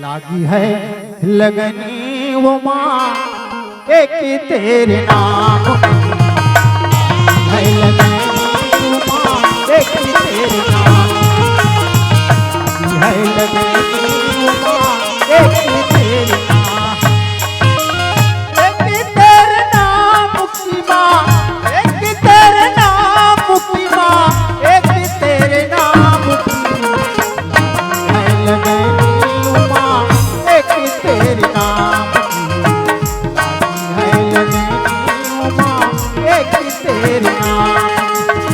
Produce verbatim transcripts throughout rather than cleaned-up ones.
लागी है लगनी वो माँ एक तेरे नाम की, है लगनी वो माँ एक तेरे नाम की, है लगनी वो माँ एक तेरे नाम, एक तेरे नाम की माँ, एक तेरे नाम की माँ, एक तेरे नाम की है लगनी वो माँ एक तेरे नाम की, है लगनी वो माँ एक तेरे नाम की।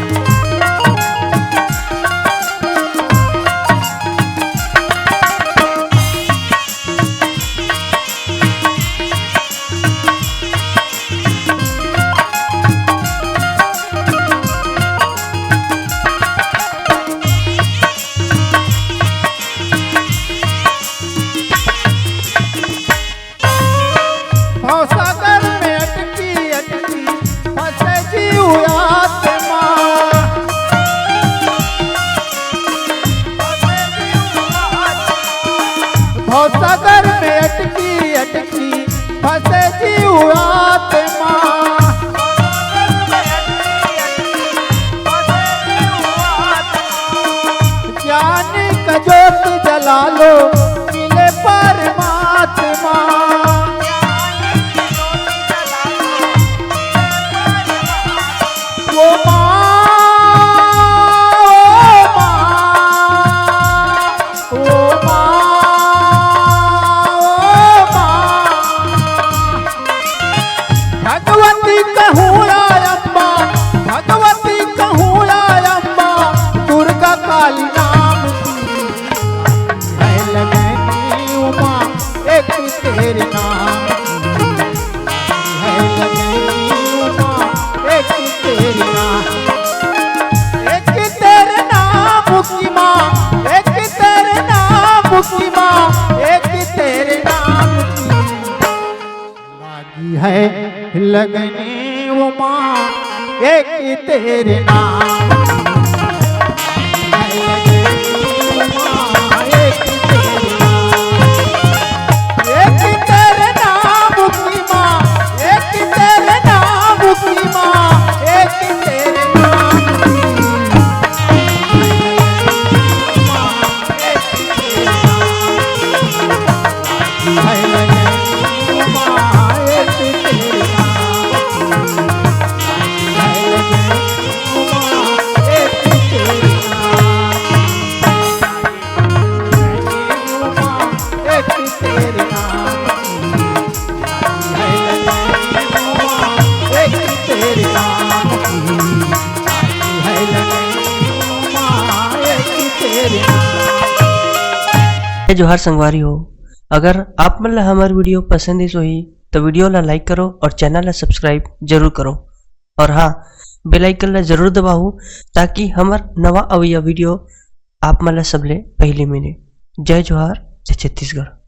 भवसागर में अटकी अटकी फंसे जीव आत्मा। भवसागर में अटकी अटकी फंसे जीव आत्मा। ज्ञान का ज्योत जला लो, मिले परमात्मा। वो माँ, वो माँ, वो माँ, वो माँ। भगवती कहूँ या अम्बा, भगवती कहूँ या अम्बा, दुर्गा काली नाम की है लगनी उमा, एक तेरे नाम की है लगनी उमा, एक तेरे नाम, एक तेरे नाम की माँ, एक तेरे नाम की माँ, एक तेरे नाम की लागी है लगनी उमा, एक तेरे नाम। एक तेरे नाम की माँ, एक तेरे नाम की माँ, एक तेरे नाम की। जय जोहार संगवारी हो, अगर आप मन ला हमर video पसंद आइस होही, तो video ला like करो और channel ला subscribe जरूर करो। और हाँ, bell icon ला जरूर दबाहू, ताकि हमर नवा अवइया video आप मन ला सबले पहली मिले। जय जोहार, जय छत्तीसगढ़।